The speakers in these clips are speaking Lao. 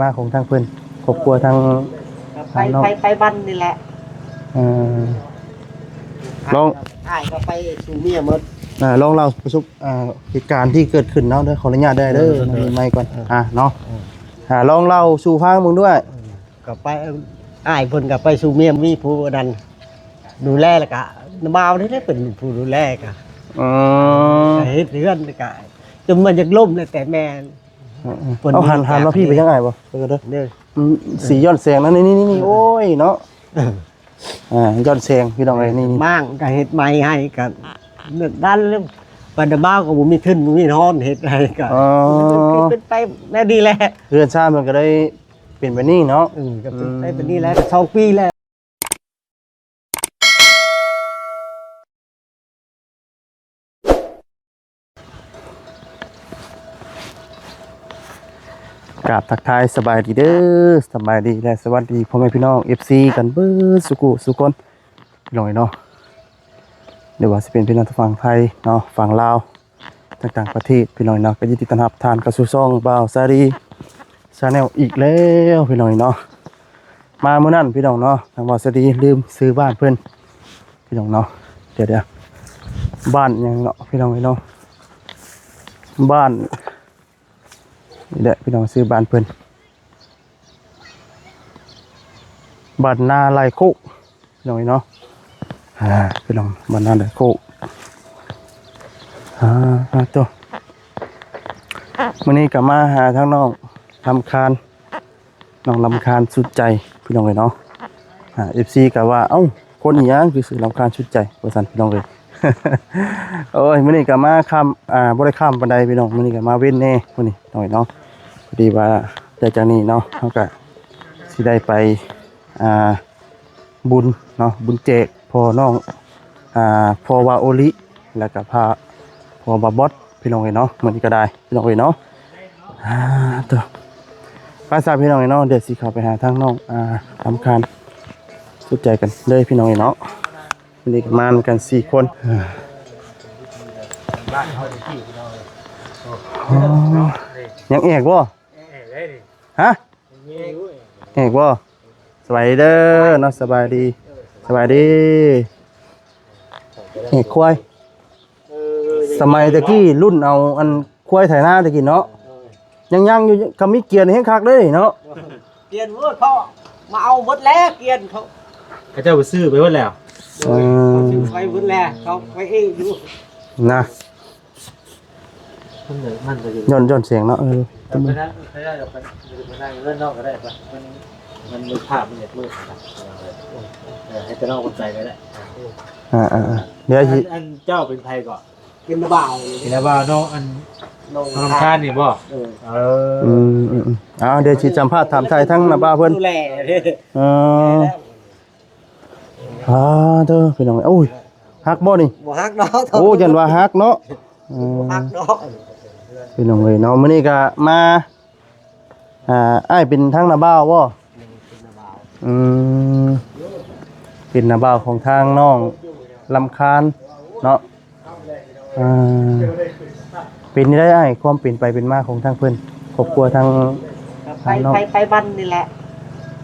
ມາຂອງທາງເພິ່ນ ຄອບຄົວທາງ ໄປ ທາງນ້ອງ ໄປ ໄປບ້ານນີ້ແຫຼະ. ເອີ ລອງ ອ້າຍກໍໄປສູ່ເມຍໝົດ. ອ່າ ລອງເລົ່າປະສົບ ອ່າ ເຫດການທີ່ເກີດຂຶ້ນເນາະ ເດີ ຂໍອະນຸຍາດໄດ້ເດີ ເອີ ເອີ ນ້ອງມີໄມກ່ອນ ເອີ ອ່າ ເນາະ ເອີ ອ່າ ລອງເລົ່າສູ່ຟັງເບິ່ງດ້ວຍ. ເອີ ກໍໄປ ອ້າຍເພິ່ນກໍໄປສູ່ເມຍ ມີຜູ້ນັ້ນດູແລ ແລ້ວກໍນ້າບ່າວນີ້ແຫຼະເປັນຜູ້ດູແລ ກໍ ອໍ ກໍເຮັດເຮືອນ ກໍຈົນມັນຢາກລົ້ມແລ້ວ ແຕ່ແມ່ ເອີ ເອີ ເພິ່ນ ເອົາ ຫັນ ຫັນມາພີ້ໄປທາງອ້າຍບໍ່? ເອີ ເດີ ເດີ ອືມ ສີຍ້ອນແສງນະ ນີ້ໆ ໂອ້ຍເນາະ ອ່າ ຍ້ອນແສງ ພີ່ນ້ອງເອີຍ ນີ້ໆ ມ້າງກໍເຮັດໃໝ່ໃຫ້ ກໍນັ້ນ ບັດດາວກໍບໍ່ມີທຶນ ບໍ່ມີຮອນເຮັດໃຫ້ ກໍ ອໍ ເປັນໄປແນວນີ້ແຫຼະ ເຮືອນຊານມັນກໍໄດ້ເປັນແບບນີ້ເນາະ ເອີ ກໍເປັນໄປແບບນີ້ແຫຼະ ອືມ ສອງປີແລ້ວ. ກາບທັກທາຍສະບາຍດີເດີ ສະບາຍດີ ແລະ ສະຫວັດດີພໍ່ແມ່ພີ່ນ້ອງ ເອັຟຊີ ກັນເບິດສູ່ຜູ້ສູ່ຄົນ ພີ່ນ້ອງເອີຍເນາະ ຫຼືວ່າຊິເປັນພີ່ນ້ອງທາງຝັ່ງໄທເນາະ ຝັ່ງລາວ ຕ່າງໆປະເທດ ພີ່ນ້ອງເນາະ ກໍຍິນດີຕ້ອນຮັບທ່ານເຂົ້າສູ່ຊ່ອງບ່າວສາລີ Channel ອີກແລ້ວ ພີ່ນ້ອງເນາະ. ມາມື້ນັ້ນ ພີ່ນ້ອງເນາະ ທາງບ່າວສາລີລືມຊື່ບ້ານເພິ່ນ ພີ່ນ້ອງເນາະ ດຽວໆ ບ້ານຫຍັງເນາະ ພີ່ນ້ອງເນາະ ບ້ານ ນີ້ແຫຼະ ພີ່ນ້ອງ ຊື່ບ້ານເພິ່ນ ບ້ານນາໄລ່ໂຄກ ພີ່ນ້ອງເນາະ ອ່າ ພີ່ນ້ອງ ບ້ານນາໄລ່ໂຄກ ອ່າ ໂຕ ມື້ນີ້ກໍມາຫາທາງນ້ອງລຳຄານ ນ້ອງລຳຄານສຸດໃຈ ພີ່ນ້ອງເອີຍເນາະ ອ່າ ເອັຟຊີ ກໍວ່າ ເອົ້າ ຄົນອີ່ຫຍັງຄືຊື່ລຳຄານສຸດໃຈ ວ່າຊັ້ນ ພີ່ນ້ອງເອີຍ ໂອ້ຍ ມື້ນີ້ກໍມາຄ່ຳ ອ່າ ບໍ່ໄດ້ຄ່ຳປານໃດ ພີ່ນ້ອງ ມື້ນີ້ກໍມາເວັນແດ່ ມື້ນີ້ ນ້ອງເນາະ ພໍດີວ່າ ແລ້ວຈາກນີ້ເນາະ ເຮົາກໍຊິໄດ້ໄປ ອ່າ ບຸນເນາະ ບຸນແຈກພໍ່ນ້ອງ ອ່າ ພໍ່ວາໂອລິ ແລ້ວກໍພາ ພໍ່ວາບອດ ພີ່ນ້ອງເອີຍເນາະ ມື້ນີ້ກໍໄດ້ ພີ່ນ້ອງເອີຍເນາະ ອ່າ ໂຕ ໄປຊະ ພີ່ນ້ອງເອີຍເນາະ ດຽວຊິເຂົ້າໄປຫາທາງນ້ອງ ອ່າ ລຳຄານສຸດໃຈກັນເລີຍ ພີ່ນ້ອງເອີຍເນາະ ມື້ນີ້ກໍມານຳກັນສີ່ຄົນ ອ່າ ອໍ ຍັງແອກບໍ່? ຮະ? ແອກບໍ່? ສະບາຍດີເດີເນາະ ສະບາຍດີ ສະບາຍດີ ແອກຄວາຍ ສະໄໝຕະກີ້ລຸ້ນເອົາອັນຄວາຍໄຖນາຕະກີ້ເນາະ ຍັງໆຢູ່ ຄັນມີກຽນແຮງຄັກເດ້ເນາະ ກຽນເວີດ ເຂົາມາເອົາໝົດແລ້ວ ກຽນເຂົາ ເຂົາເຈົ້າໄປຊື້ໄປໝົດແລ້ວ ເອີ ເຂົາຊື້ໄປໝົດແລ້ວ ເຂົາໄປເອງຢູ່ນະ. ມັນເລີຍ ມັນກໍຢູ່ ຍ້ອນ ຍ້ອນສຽງເນາະ ເອີ ໄປ ໄປໄດ້ ໄປໄດ້ ໄປ ໄປນັ່ງເຮືອນນອກກໍໄດ້ ໄປ ມັນ ມັນ ມັນພາບມັນຢາກມືດ ເອີ ໃຫ້ແຕ່ນອກຄົນໃຈກໍໄດ້ ອ່າໆໆ ດຽວຊິ ອັນ ອັນເຈົ້າເປັນໃຜກໍ? ເປັນນ້າບ່າວ ເປັນນ້າບ່າວນ້ອງ ອັນ ນ້ອງ ນ້ອງລຳຄານນີ້ບໍ່? ເອີ ເອີ ອືມໆໆ ເອົາ ດຽວຊິສຳພາດຖາມໄຖ່ທາງນ້າບ່າວເພິ່ນ ດູແລ ເອີ ອ່າ ເດີ ພີ່ນ້ອງ ໂອ້ຍ ຮັກບໍ່ນີ້? ບໍ່ຮັກດອກ ໂອ້ ຢ້ານວ່າຮັກເນາະ ເອີ ບໍ່ຮັກດອກ ພີ່ນ້ອງເອີຍເນາະ ມື້ນີ້ກໍມາ ອ່າ ອ້າຍເປັນທາງນ້າບ່າວບໍ່? ເປັນນ້າບ່າວ ອືມ ເປັນນ້າບ່າວຂອງທາງນ້ອງລຳຄານເນາະ ອ່າ ເປັນຈັ່ງໃດອ້າຍ ຄວາມເປັນໄປເປັນມາຂອງທາງເພິ່ນ ຄອບຄົວທາງ ໄປ ທາງນ້ອງ ໄປ ໄປບ້ານນີ້ແຫຼະ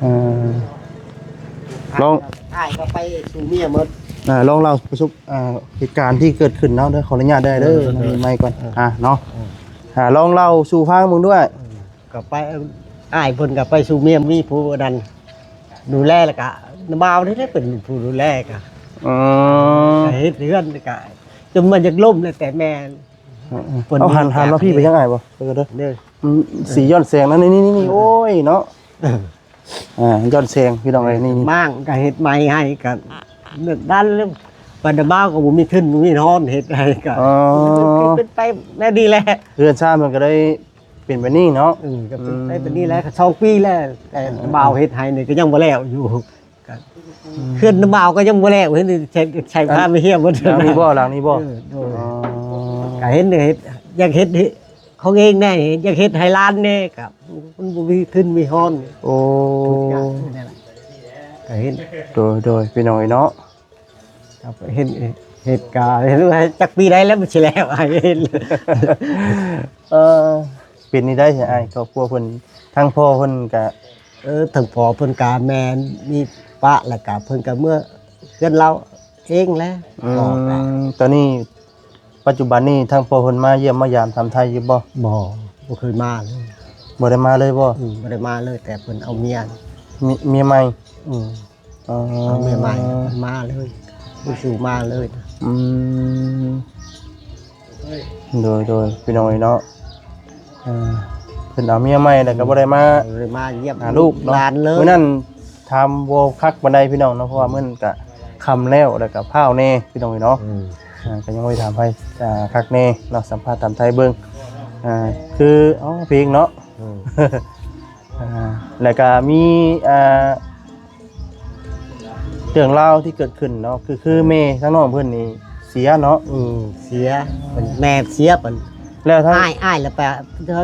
ເອີ ລອງ ອ້າຍກໍໄປສູ່ເມຍໝົດ ອ່າ ລອງເລົ່າປະສົບ ອ່າ ເຫດການທີ່ເກີດຂຶ້ນເນາະ ເດີ ຂໍອະນຸຍາດໄດ້ເດີ ເອີ ເອີ ນ້ອງມີໄມກ່ອນ ເອີ ອ່າ ເນາະ ເອີ ອ່າ ລອງເລົ່າສູ່ຟັງເບິ່ງດ້ວຍ ເອີ ກໍໄປ ອ້າຍເພິ່ນກໍໄປສູ່ເມຍ ມີຜູ້ນັ້ນ ດູແລ ແລ້ວກະນ້າບ່າວນີ້ແຫຼະເປັນຜູ້ດູແລ ກະ ອໍ ກະເຮັດເຮືອນ ກະຈົນມັນຢາກລົ້ມແລ້ວ ແຕ່ແມ່ ເອີ ເອີ ເພິ່ນ ເອົາ ຫັນ ຫັນມາພີ້ໄປທາງອ້າຍບໍ່? ເອີ ເດີ ເດີ ອືມ ສີຍ້ອນແສງນະ ນີ້ໆ ໂອ້ຍເນາະ ອ່າ ຍ້ອນແສງ ພີ່ນ້ອງເອີຍ ນີ້ໆ ມ້າງກະເຮັດໃໝ່ໃຫ້ ກະນັ້ນ ບັດນ້າບ່າວກໍບໍ່ມີທຶນ ບໍ່ມີຮອນເຮັດໃຫ້ ກະ ອໍ ເປັນໄປແນວນີ້ແຫຼະ ເຮືອນຊານມັນກໍໄດ້ ເປັນແບບນີ້ເນາະ ເອີ ກໍເປັນໄປແບບນີ້ແຫຼະ ສອງປີແລ້ວ ແຕ່ ເອີ ບ່າວເຮັດໃຫ້ນີ້ກໍຍັງບໍ່ແລ້ວຢູ່ ກໍ ອືມ ເຮືອນບ່າວກໍຍັງບໍ່ແລ້ວ ເຫັນໃຊ້ ໃຊ້ ອ່າ ພາມາຮຽບໝົດ ຫຼັງນີ້ບໍ່? ຫຼັງນີ້ບໍ່? ເອີ ໂດຍ ອໍ ກໍເຫັນເຮັດ ຢາກເຮັດຂອງເອງແດ່ ຢາກເຮັດໃຫ້ຫຼານແດ່ ກໍມັນບໍ່ມີທຶນມີຮອນ ໂອ້ ທຸກຢ່າງນັ້ນແຫຼະ ກໍເຫັນ ໂດຍ ໂດຍ ພີ່ນ້ອງເອີຍເນາະ ເຮັດ ເຮັດກະ ເຮັດ ຈັກປີໃດແລ້ວມັນຊິແລ້ວ ອ້າຍເຫັນ ເອີ ເປັນນີ້ໄດ້ອ້າຍ ຄອບຄົວເພິ່ນ ທາງພໍ່ເພິ່ນກະ ເອີ ທາງພໍ່ເພິ່ນກະແມ່ນມີປະ ແລ້ວກະເພິ່ນກະເມືອເຮືອນລາວເອງແຫຼະ. ອືມ ພໍ່ກະ ຕອນນີ້ ປັດຈຸບັນນີ້ທາງພໍ່ເພິ່ນມາຢ້ຽມມາຢາມຖາມໄຖ່ຢູ່ບໍ່? ບໍ່ ບໍ່ເຄີຍມາເລີຍ. ບໍ່ໄດ້ມາເລີຍບໍ່? ອືມ ບໍ່ໄດ້ມາເລີຍ ແຕ່ເພິ່ນເອົາເມຍ ເມຍ ເມຍໃໝ່. ອືມ ອໍ ເອົາເມຍໃໝ່ ເພິ່ນມາເລີຍ ເພິ່ນສູ່ມາເລີຍ. ອືມ ໂດຍ ໂດຍ ພີ່ນ້ອງເອີຍເນາະ ເອີ ເພິ່ນເອົາເມຍໃໝ່ແລ້ວກໍບໍ່ໄດ້ມາ ບໍ່ໄດ້ມາຢ້ຽມ ຫາລູກເນາະ ຫຼານເລີຍ. ມື້ນັ້ນຖາມບໍ່ຄັກປານໃດພີ່ນ້ອງເນາະ ເພາະວ່າມັນກະຄ່ຳແລ້ວ ແລ້ວກະພ້າວແດ່ພີ່ນ້ອງເອີຍເນາະ. ອືມ ອ່າ ກໍຍັງບໍ່ໄດ້ຖາມໃຜ ອ່າ ຄັກແດ່ເນາະ ສຳພາດຖາມໄຖ່ເບິ່ງ ອ່າ ຄື ອໍ ເພງເນາະ. ອືມ ອ່າ ແລ້ວກະມີ ອ່າ ເລື່ອງລາວທີ່ເກີດຂຶ້ນເນາະ ຄື ຄືແມ່ທາງນ້ອງເພິ່ນນີ້ເສຍເນາະ. ອືມ ເສຍ ເປັນແມ່ເສຍ ເປັນ ແລ້ວທາງ ອ້າຍ ອ້າຍລະໄປ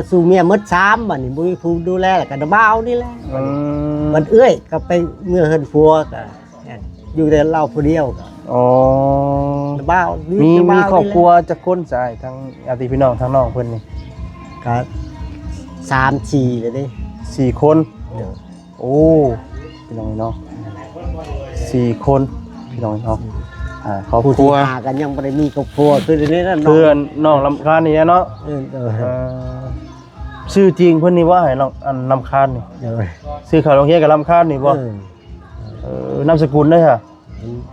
ສູ່ເມຍໝົດສາມ ບັດນີ້ບໍ່ມີຜູ້ດູແລ ລະກະນ້າບ່າວນີ້ແຫຼະ. ອືມ ບັດເອື້ອຍກໍໄປເມືອເຮືອນຜົວ ກະຢູ່ແຕ່ລາວຜູ້ດຽວ. ອໍ ນ້າບ່າວ ມີ ມີ ມີຄອບຄົວຈັກຄົນຊະ ທາງຍາດຕິພີ່ນ້ອງທາງນ້ອງເພິ່ນນີ້? ກະສາມສີ່ແລ້ວເດ້ ສີ່ຄົນ. ໂດຍ ໂອ້ ພີ່ນ້ອງເນາະ ສີ່ຄົນ ພີ່ນ້ອງເນາະ. ອ່າ ຄອບຄົວ ຜູ້ທີ່ຫາກັນຍັງບໍ່ໄດ້ມີຄອບຄົວ ຄືນີ້ນະ ຄືນ້ອງລຳຄານນີ້ເນາະ. ເອີ ເອີ ເອີ ຊື່ຈິງເພິ່ນນີ້ວ່າ ໃຫ້ນ້ອງ ອັນ ລຳຄານນີ້. ເອີ ຊື່ເຂົ້າໂຮງຮຽນກັບລຳຄານນີ້ບໍ່? ເອີ ເອີ ນາມສະກຸນເດ້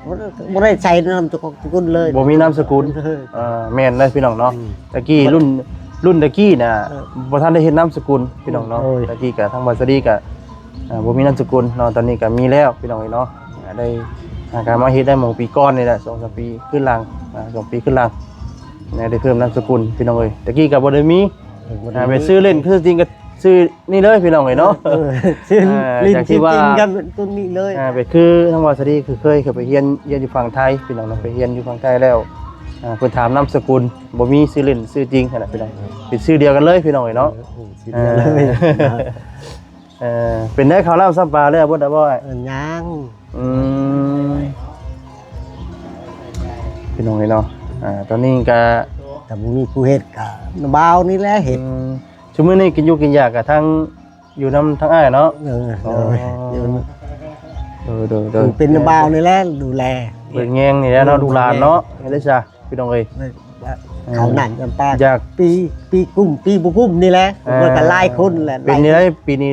ບໍ່ໄດ້ ບໍ່ໄດ້ໃສ່ນາມສະກຸນເລີຍ ບໍ່ມີນາມສະກຸນ. ເອີ ອ່າ ແມ່ນເລີຍພີ່ນ້ອງເນາະ. ອືມ ຕະກີ້ລຸ້ນ ລຸ້ນຕະກີ້ນະ ເອີ ບໍ່ທັນໄດ້ເຮັດນາມສະກຸນພີ່ນ້ອງເນາະ. ໂດຍ ຕະກີ້ກະທາງບ່າວສາລີກະ ອ່າ ບໍ່ມີນາມສະກຸນເນາະ ຕອນນີ້ກະມີແລ້ວພີ່ນ້ອງເອີຍເນາະ. ອ່າ ໄດ້ ອ່າ ກະມາເຮັດໄດ້ໝົງປີກ່ອນນີ້ແຫຼະ ສອງສາມປີຂຶ້ນຫຼັງ ອ່າ ສອງປີຂຶ້ນຫຼັງ ໄດ້ເພີ່ມນາມສະກຸນພີ່ນ້ອງເອີຍ. ຕະກີ້ກະບໍ່ໄດ້ມີ ເອີ ບໍ່ໄດ້ ອ່າ ໄປຊື້ເຫຼັ້ນ ຄືຈິງກະ ຊື່ນີ້ເລີຍພີ່ນ້ອງເອີຍເນາະ. ເອີ ເອີ ຊື່ ອ່າ ເຫຼັ້ນຊື່ຈິງກັນຕົວນີ້ເລີຍ. ອ່າ ໄປຄືທາງບ່າວສາລີຄືເຄີຍ ເຄີຍໄປຮຽນ ຮຽນຢູ່ຝັ່ງໄທພີ່ນ້ອງເນາະ ໄປຮຽນຢູ່ຝັ່ງໄທແລ້ວ ອ່າ ເພິ່ນຖາມນາມສະກຸນ ບໍ່ມີຊື່ເຫຼັ້ນຊື່ຈິງຫັ້ນນະພີ່ນ້ອງ ເປັນຊື່ດຽວກັນເລີຍພີ່ນ້ອງເອີຍເນາະ. ເອີ ເອີ ເປັນໄດ້ເຂົ້ານ້ຳຊ້ຳປາແລ້ວບໍ່ໄດ້ບໍ່? ເອີ ຍັງ. ອືມ ພີ່ນ້ອງເອີຍເນາະ ອ່າ ຕອນນີ້ກະ ກະບໍ່ມີຜູ້ເຮັດ ກະບ່າວນີ້ແຫຼະເຮັດ. ອືມ ຊຸມມື້ນີ້ກິນຢູ່ກິນຢາກະທັງຢູ່ນຳທັງອ້າຍເນາະ. ເອີ ອໍ ໂດຍ ໂດຍ ໂດຍ ໂດຍ ເປັນບ່າວນີ້ແຫຼະດູແລ ເບິ່ງແຍງນີ້ແຫຼະເນາະ ອືມ ລູກຫຼານເນາະ. ເຮັດໄດ້ຊະ ພີ່ນ້ອງເອີຍ ເຂົ້ານ້ຳຈຳປາ ຢາກ ປີ ປີກຸ້ມ ປີບໍ່ກຸ້ມນີ້ແຫຼະ. ອ່າ ມັນກໍຫຼາຍຄົນແຫຼະ. ເປັນຈັ່ງໃດປີນີ້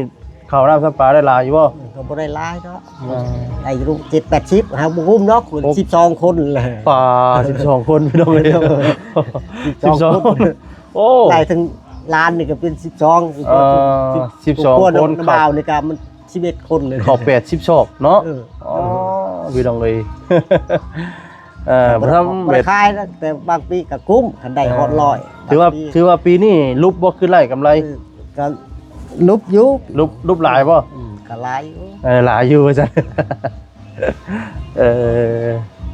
ເຂົ້ານ້ຳຊ້ຳປາໄດ້ຫຼາຍຢູ່ບໍ່? ກໍບໍ່ໄດ້ຫຼາຍເນາະ ອ່າ ໄດ້ຢູ່ເຈັດແປດສິບ ຫາບໍ່ກຸ້ມດອກ ໂອ້ ສິບສອງຄົນແຫຼະ. ປາ ສິບສອງຄົນ ພີ່ນ້ອງເອີຍ ສິບສອງຄົນ. ໂອ້ ໄດ້ເຖິງລ້ານນີ້ກໍເປັນສິບສອງ ເອີ ສິບສອງຄົນ ຄົນ ບ່າວນີ້ກໍມັນສິບເອັດຄົນເລີຍ ເຂົ້າແປດສິບສອບເນາະ. ເອີ ອໍ ພີ່ນ້ອງເອີຍ ເອີ ບໍ່ທຳ ບໍ່ໄດ້ຂາຍນະ ແຕ່ບາງປີກໍກຸ້ມ ຄັນໄດ້ຮອດຮ້ອຍ. ເອີ ຖືວ່າ ບາງປີ ຖືວ່າປີນີ້ຫຼຸບບໍ່ຄືໄລ່ກຳໄລ? ເອີ ກໍຫຼຸບຢູ່. ຫຼຸບ ຫຼຸບຫຼາຍບໍ່? ອືມ ກໍຫຼາຍຢູ່. ເອີ ຫຼາຍຢູ່ວ່າຊັ້ນ. ເອີ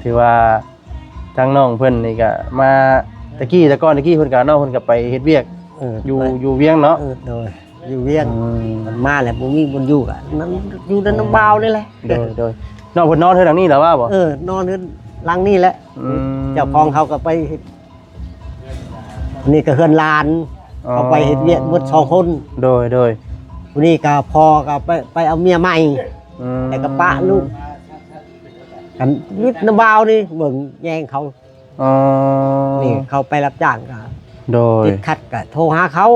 ຖືວ່າທາງນ້ອງເພິ່ນນີ້ກໍມາ ແຕ່ກີ້ ແຕ່ກ່ອນແຕ່ກີ້ເພິ່ນກໍ ນ້ອງເພິ່ນກໍໄປເຮັດວຽກ ເອີ ຢູ່ ໄປ ຢູ່ວຽງເນາະ. ເອີ ໂດຍ ຢູ່ວຽງ ອືມ ມັນມາແລ້ວບໍ່ມີບ່ອນຢູ່ ກໍນຳ ຢູ່ນຳ ອືມ ນຳບ່າວນີ້ແຫຼະ. ໂດຍ ໂດຍ ນ້ອງເພິ່ນນອນເຮືອນຫຼັງນີ້ລະວ່າບໍ່? ເອີ ນອນເຮືອນຫຼັງນີ້ແຫຼະ. ອືມ ເຈົ້າຂອງເຂົາກໍໄປເຮັດ ນີ້ກໍເຮືອນຫຼານ ອໍ ເຂົາໄປເຮັດວຽກເບິດສອງຄົນ. ໂດຍ ໂດຍ ຜູ້ນີ້ກໍພໍ່ກໍໄປ ໄປເອົາເມຍໃໝ່. ອືມ ແລ້ວກໍປະລູກ ກັນຢູ່ນຳບ່າວນີ້ເບິ່ງແຍງເຂົາ. ອໍ ນີ້ເຂົາໄປຮັບຈ້າງກໍ ໂດຍ ຕິດຂັດກໍໂທຫາເຂົາ.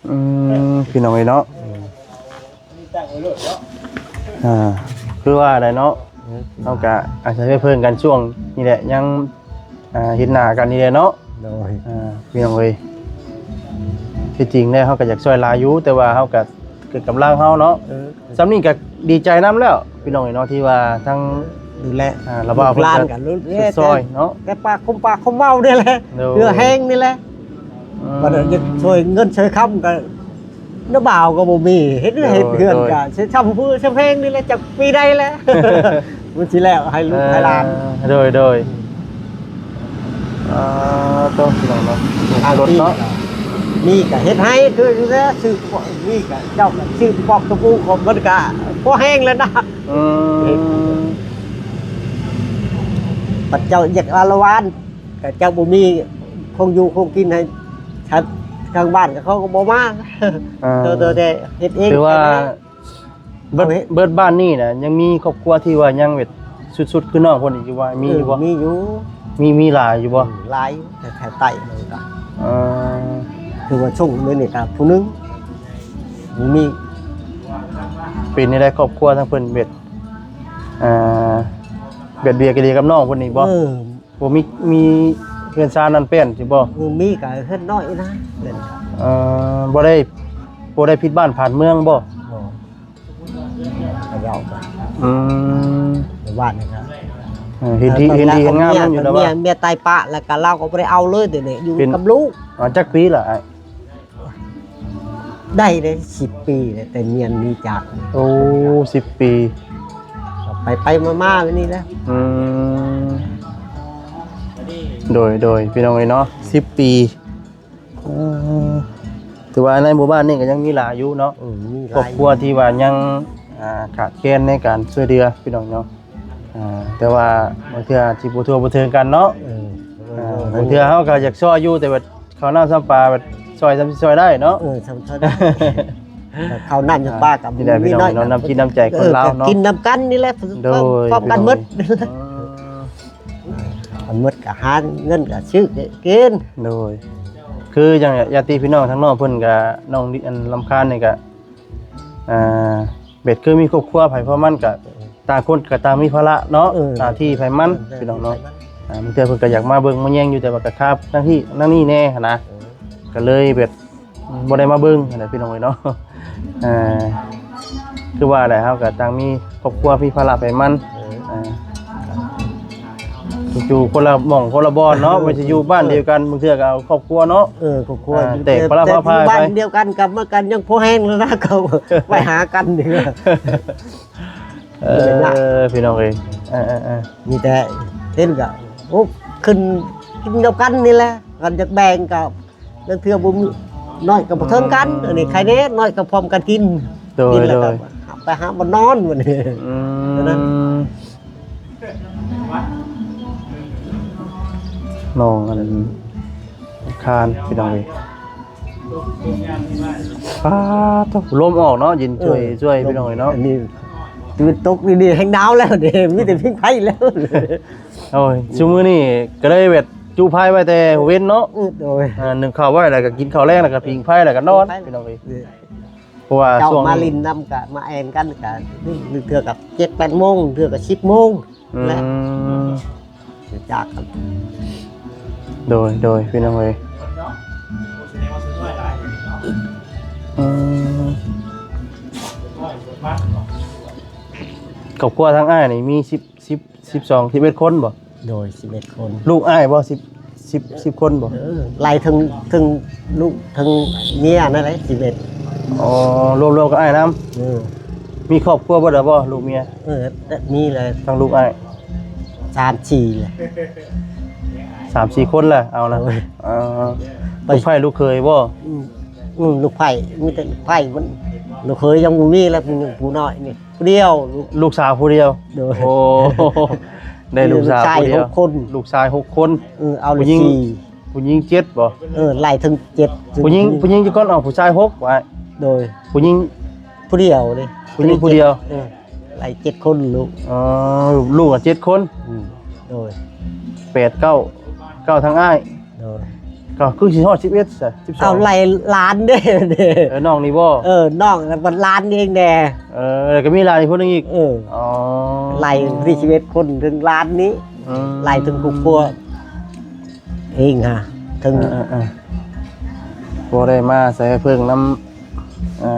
ອືມ ພີ່ນ້ອງເອີຍເນາະ ອ່າ ຄືວ່າໄດ໋ເນາະ ເຮົາກະອາໄສໄປເພິ່ງກັນຊ່ວງນີ້ແຫຼະ ຍັງ ອ່າ ເຫັນໜ້າກັນນີ້ແຫຼະເນາະ. ໂດຍ ອ່າ ພີ່ນ້ອງເອີຍ ທີ່ຈິງແລ້ວເຮົາກະຢາກຊ່ວຍຫຼາຍຢູ່ ແຕ່ວ່າເຮົາກະເກີນກຳລັງເຮົາເນາະ. ເອີ ສ່ຳນີ້ກະດີໃຈນຳແລ້ວ ພີ່ນ້ອງເອີຍເນາະ ທີ່ວ່າທັງ ດູແລ ອ່າ ລະບ່າວເພິ່ນກໍຊ່ວຍເນາະ ແຕ່ປາກຄົມປາກຄົມເວົ້ານີ້ແຫຼະ ໂດຍ ເພື່ອແຮງນີ້ແຫຼະ. ອືມ ບັດຢາກຊ່ວຍເງິນຊ່ວຍຄຳກໍ ນະບ່າວກໍບໍ່ມີ ເຮັດເຮືອນ ໂດຍ ເຮັດເຮືອນ ໂດຍ ກໍຊິຊຳເພື່ອຊຳແຮງນີ້ແຫຼະ ຈັກປີໃດແຫຼະ ມັນຊິແລ້ວໃຫ້ລູກໃຫ້ຫຼານ. ອ່າ ໂດຍ ໂດຍ ອ່າ ຕ້ອງ ພີ່ນ້ອງເນາະ ລົດເນາະ ມີກໍເຮັດໃຫ້ຄືຢູ່ແລ້ວ ຊື້ ມີກໍເຈົ້າກໍຊື້ປອກຕະປູຂອງມັນກໍພໍແຮງແລ້ວນະ. ອືມ ບັດເຈົ້າຢາກອາລະວານ ກໍເຈົ້າບໍ່ມີຂອງຢູ່ຂອງກິນໃຫ້ ຄັນ ທາງບ້ານກໍເຂົາກໍບໍ່ມາ ອ່າ ໂຕ ໂຕແຕ່ເຮັດເອງ ຖືວ່າ ເຮັດເອງ ເບິດ ເອົາເຮັດ ເບິດບ້ານນີ້ນະ ຍັງມີຄອບຄົວທີ່ວ່າຍັງແບບສຸດໆຄືນ້ອງເພິ່ນອີກຢູ່ບໍ່? ມີຢູ່ບໍ່? ເອີ ມີຢູ່ ມີ ມີຫຼາຍຢູ່ບໍ່? ອືມ ຫຼາຍຢູ່ ແຖວໃຕ້ມັນກໍ ເອີ ຄືວ່າຊົງເລີຍນີ້ກໍຜູ້ໜຶ່ງ ມີ ເປັນແນວໃດຄອບຄົວທາງເພິ່ນແບບ ອ່າ ແບບດຽວກັນດີກັບນ້ອງເພິ່ນນີ້ບໍ່? ເອີ ບໍ່ມີ ມີເຮືອນຊານນັ້ນແປ້ນຊິບໍ່? ເອີ ມີກໍເຮືອນນ້ອຍນະ ເອີ ບໍ່ໄດ້ ບໍ່ໄດ້ຜິດບ້ານຜ່ານເມືອງບໍ່? ບໍ່ ເຂົາເວົ້າກັນ ອືມ ໃນບ້ານນີ້ກໍ ເອີ ເຫັນທີ່ ເຫັນທີ່ເຫັນງາມນຳຢູ່ແລ້ວວ່າ ເມຍ ເມຍຕາຍປະ ແລ້ວກໍລາວກໍບໍ່ໄດ້ເອົາເລີຍ ດຽວນີ້ຢູ່ ເປັນ ກັບລູກ ອາ ຈັກປີລະອ້າຍ? ໄດ້ເດ້ ສິບປີແລ້ວ ແຕ່ເມຍໜີຈາກ ໂອ້ ສິບປີ ໄປໄປມາມາແບບນີ້ແຫຼະ ອືມ ໂດຍ ໂດຍ ພີ່ນ້ອງເອີຍເນາະ ສິບປີ ເອີ ຖືວ່າໃນໝູ່ບ້ານນີ້ກໍຍັງມີຫຼາຍຢູ່ເນາະ ເອີ ມີຫຼາຍ ຄອບຄົວທີ່ວ່າຍັງ ອ່າ ຂາດແຄນໃນການຊ່ວຍເຫຼືອ ພີ່ນ້ອງເນາະ ອ່າ ແຕ່ວ່າບາງເທື່ອອາດຊິບໍ່ທົ່ວບໍ່ເຖິງກັນເນາະ ເອີ ອ່າ ບາງເທື່ອເຮົາກໍຢາກຊ່ອຍຢູ່ ແຕ່ວ່າເຂົ້ານ້ຳຊຳປາ ແບບຊ່ອຍສ່ຳຊິຊ່ອຍໄດ້ເນາະ ເອີ ສ່ຳຊ່ອຍໄດ້ ເຂົ້ານ້ຳຊຳປາກໍ ອ່າ ມີ ມີນ້ອຍ ພີ່ນ້ອງເນາະ ນ້ຳຈິດນ້ຳໃຈຄົນລາວເນາະ ເອີ ກໍກິນນຳກັນນີ້ແຫຼະ ໂດຍ ພ້ອມກັນໝົດ ພີ່ນ້ອງເນາະ ອືມ ອັນໝົດກໍຫາເງິນກໍຊື້ກິນ ໂດຍ ຄືຢ່າງຍາດຕິພີ່ນ້ອງທາງນ້ອງເພິ່ນກໍ ນ້ອງອັນລຳຄານນີ້ກໍ ອ່າ ແບບຄືມີຄອບຄົວໃຜພວກມັນກໍ ຕ່າງຄົນກໍຕ່າງມີພາລະເນາະ ເອີ ໜ້າທີ່ໃຜມັນ ເອີ ພີ່ນ້ອງເນາະ ອ່າ ບາງເທື່ອເພິ່ນກໍຢາກມາເບິ່ງມາແຍງຢູ່ ແຕ່ວ່າກໍຄາບໜ້າທີ່ນັ້ນນີ້ແດ່ຫັ້ນນະ ເອີ ກໍເລີຍແບບ ບໍ່ໄດ້ມາເບິ່ງຫັ້ນແຫຼະພີ່ນ້ອງເອີຍເນາະ ເອີ ຄືວ່າແຫຼະ ເຮົາກໍຕ່າງມີຄອບຄົວ ມີພາລະໃຜມັນ ເອີ ອ່າ ຢູ່ຄົນລະໝ່ອງຄົນລະບ່ອນເນາະ ເອີ ບໍ່ໄດ້ຢູ່ບ້ານດຽວກັນ ບາງເທື່ອກໍເອົາຄອບຄົວເນາະ ເອີ ຄອບຄົວ ອ່າ ແຕກພາລະພາພາຍ ຢູ່ບ້ານດຽວກັນກັບມາກັນຍັງພໍແຮງແລ້ວນະ ເຂົາໄປຫາກັນນີ້ ເອີ ພີ່ນ້ອງເອີຍ ເອີໆໆ ມີແຕ່ເຫັນກໍ ໂອ້ ຂຶ້ນກິນນຳກັນນີ້ແຫຼະ ຄັນຢາກແບ່ງກໍ ລາງເທື່ອບໍ່ມີ ນ້ອຍກໍບໍ່ເຖິງກັນ ອືມ ອັນນີ້ໃຄແດ່ ນ້ອຍກໍພ້ອມກັນກິນ ໂດຍ ກິນແລ້ວກໍ ໂດຍ ໄປຫາບ່ອນນອນບັດນີ້ ອືມ ນັ້ນ ນ້ອງອັນຄານ ພີ່ນ້ອງເອີຍ ປາດໂທ້ ລົມອອກເນາະ ເຢັນຊ່ວຍ ເອີ ຊ່ວຍ ລົມ ພີ່ນ້ອງເອີຍເນາະ ອັນນີ້ ຄືຕົກນີ້ແຮງໜາວແລ້ວເດ້ ມີແຕ່ຜິງໄຟແລ້ວ ໂອ້ຍ ຊຸມື້ນີ້ກໍເລີຍແບບຈຸໄຟໄວ້ແຕ່ຫົວເວັນເນາະ ອື ໂດຍ ອ່າ ໜຶ້ງເຂົ້າໄວ້ ແລ້ວກໍກິນເຂົ້າແລງ ແລ້ວກໍຜິງໄຟ ແລ້ວກໍນອນ ພີ່ນ້ອງເອີຍ ເອີ ເພາະວ່າເຈົ້າຊ່ວງມາຫຼິ້ນນຳກໍມາແອ່ນກັນ ກໍລາງເທື່ອກໍເຈັດແປດໂມງ ລາງເທື່ອກໍສິບໂມງ ອືມ ແຫຼະ ຈາກກັນ ໂດຍ ໂດຍ ພີ່ນ້ອງເອີຍ ອືມ ຄອບຄົວທາງອ້າຍນີ້ມີສິບ ສິບ ສິບສອງ ສິບເອັດຄົນບໍ່? ໂດຍ ສິບເອັດຄົນ ລູກອ້າຍບໍ່? ສິບ ສິບ ສິບຄົນບໍ່? ເອີ ໄລ່ເຖິງ ເຖິງລູກເຖິງເມຍນັ້ນແຫຼະ ສິບເອັດ ອໍ ລວມ ລວມກັບອ້າຍນຳ ເອີ ມີຄອບຄົວເບິດແລ້ວບໍ່ ລູກເມຍ? ເອີ ມີແລ້ວ ທັງລູກອ້າຍ ສາມສີ່ແຫຼະ ສາມສີ່ຄົນແຫຼະ ເອົາລະ ໂດຍ ເອີ ລູກໃພ້ລູກເຂີຍບໍ່? ອືມ ອືມ ລູກໃພ້ ມີແຕ່ລູກໃພ້ ມັນ ລູກເຂີຍຍັງບໍ່ມີແລ້ວ ຜູ້ ຜູ້ນ້ອຍນີ້ ຜູ້ດຽວ ລູກສາວຜູ້ດຽວ ໂດຍ ໂອ້ ໄດ້ລູກສາວຜູ້ດຽວ ລູກຊາຍຫົກຄົນ ລູກຊາຍຫົກຄົນ ເອີ ເອົາ ຜູ້ຍິງສີ່ ຜູ້ຍິງເຈັດບໍ່? ເອີ ໄລ່ເຖິງເຈັດ ຜູ້ຍິງ ຜູ້ຍິງຈັກຄົນ? ເອົາ ຜູ້ຊາຍຫົກວ່າ ໂດຍ ຜູ້ຍິງຜູ້ດຽວເດ້ ຜູ້ຍິງຜູ້ດຽວ ເອີ ໄລ່ເຈັດຄົນລູກ ອໍ ລູກ ລູກ ອ່ະ ເຈັດຄົນ ອືມ ໂດຍ ແປດ ເກົ້າ ເກົ້າ ທັງອ້າຍ ໂດຍ ກໍຄືຊິຮອດສິບເອັດຊະ ສິບສອງ ເອົາ ໄລ່ຫຼານເດ້ ເອີ ນ້ອງນີ້ບໍ່? ເອີ ນ້ອງ ແລ້ວບັດຫຼານເອງແດ່ ເອີ ແລ້ວກໍມີຫຼານອີກຄົນໜຶ່ງອີກ ເອີ ອໍ ໄລ່ສິບເອັດຄົນເຖິງຫຼານນີ້ ອືມ ໄລ່ເຖິງຄອບຄົວເອງຫາ ເຖິງ ເອີໆໆ ບໍ່ໄດ້ມາໃສ່ເພິ່ງນຳ ເອີ